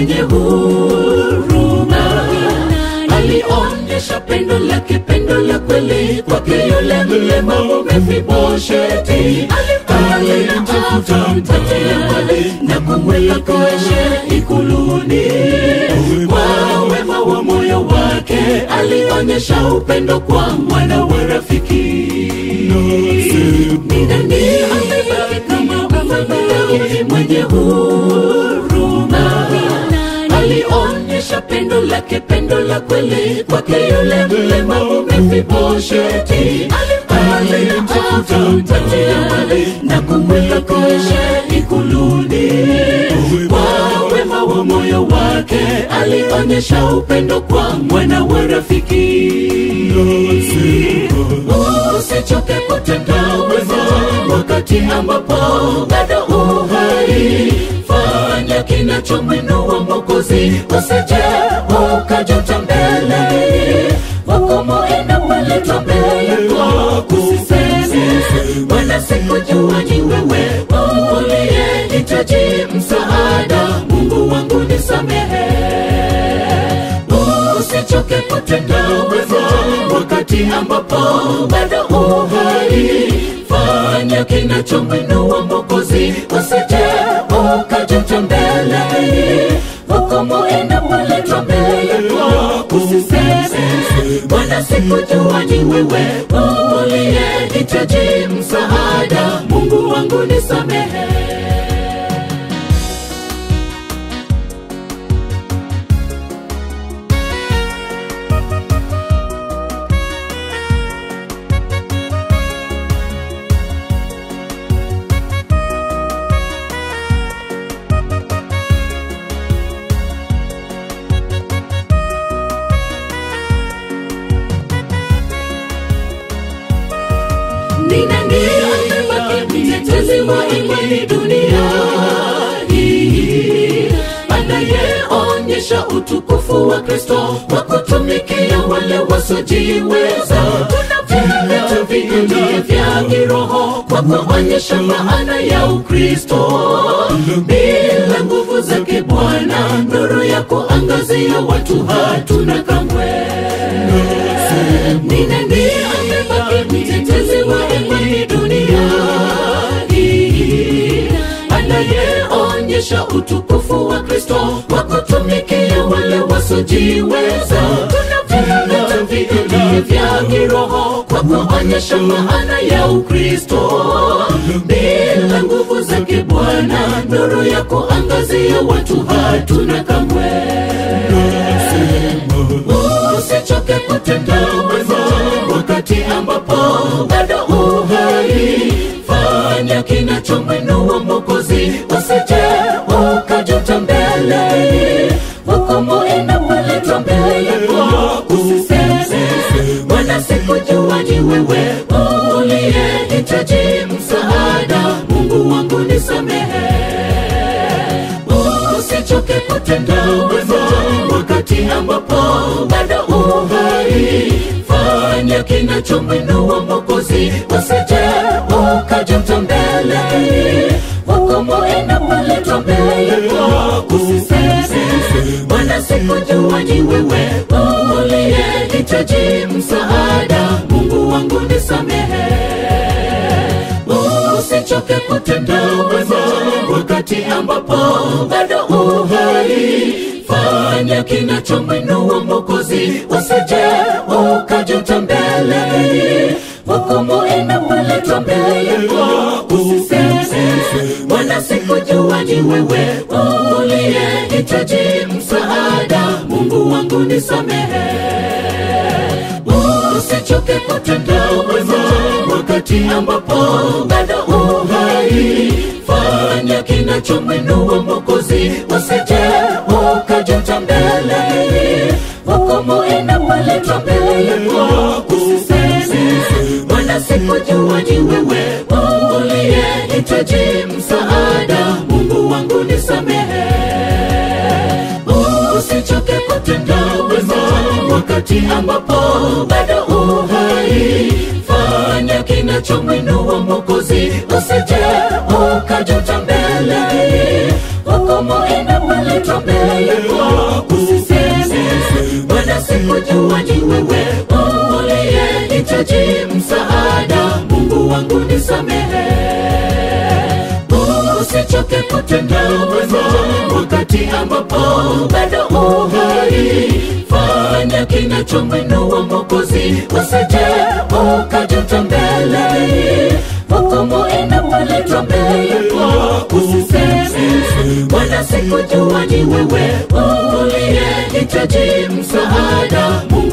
mwenye huruma? Alionyesha pendo lake, pendo la kweli kwake yule mlemavu Mefibosheti. Alimtafuta mali na kumweka kwenye ikuluni. Kwa wema wa moyo wake alionyesha upendo kwa mwana wa rafiki. Ni nani amebaki kama Mfalme Daudi mwenye huruma? Alionyesha pendo lake, pendo la kweli kwake yule mlemavu Mefibosheti. Alimtafuta mali na kumweka kwenye ikuluni. Kwa wema wa moyo wake alionyesha upendo kwa mwana wa rafiki. Usichoke kutenda wema wakati ambapo bado uhai. Fanya kinachomwinua Mwokozi, usije ukajuta mbele. Hukumu inapoletwa mbele kwako, usiseme Bwana sikujua ni wewe uliyehitaji msaada, Mungu wangu nisamehe. Usichoke kutenda wema wakati ambapo bado uhai. Fanya kinachomwinua Mwokozi, usije ukajuta mbele. Hukumu inapoletwa mbele kwako, usiseme Bwana sikujua ni wewe uliyehitaji msaada, Mungu wangu nisamehe. Ni nani amebaki mtetezi wa imani dunia hii, anayeonyesha utukufu wa Kristo kwa kutumikia wale wasiojiweza? Tunavita vita vya kiroho kwa kuonyesha maana ya Ukristo. Bila nguvu zake Bwana, nuru ya kuangazia watu hatuna kamwe. Ni nani amebaki mtetezi wa imani dunia hii, anayeonyesha utukufu wa Kristo kwa kutumikia wale wasiojiweza? Tunavita vita vya kiroho kwa kuonyesha maana ya Ukristo. Bila nguvu zake Bwana, nuru ya kuangazia watu hatuna kamwe. Usichoke kutenda wema wakati ambapo bado uhai. Fanya kinachomwinua Mwokozi, usije ukajuta mbele. Hukumu inapoletwa mbele kwako, usiseme Bwana sikujua ni wewe uliyehitaji msaada, Mungu wangu nisamehe. Usichoke kutenda wema wakati ambapo bado uhai. Fanya kinachomwinua Mwokozi, usije ukajuta mbele. Hukumu inapoletwa mbele kwako, usiseme Bwana sikujua ni wewe uliyehitaji msaada, Mungu wangu nisamehe. Usichoke kutenda wema wakati ambapo bado uhai. Fanya kinachomwinua Mwokozi, usije ukajuta mbele. Hukumu inapoletwa mbele kwako, usiseme Bwana sikujua ni wewe uliyehitaji msaada, Mungu wangu nisamehe. Usichoke kutenda wema wakati ambapo bado uhai. Fanya kinachomwinua Mwokozi, usije ukajuta mbele. Hukumu inapoletwa mbele kwako, usiseme Bwana sikujua ni wewe uliyehitaji msaada, Mungu wangu nisamehe. Usichoke kutenda wema wakati ambapo bado uhai. Fanya kinachomwinua Mwokozi, usije ukajuta mbele. Hukumu inapoletwa inapoletwa mbele yako, usiseme Bwana sikujua ni wewe uliyehitaji msaada. Mungu wangu nisamehe. Usichoke kutenda wema wakati ambapo bado uhai. Fanya kinachomwinua Mwokozi, usije ukajuta mbeleni. Hukumu inapoletwa mbele yako, usiseme Bwana sikujua ni wewe uliyehitaji msaada. Mungu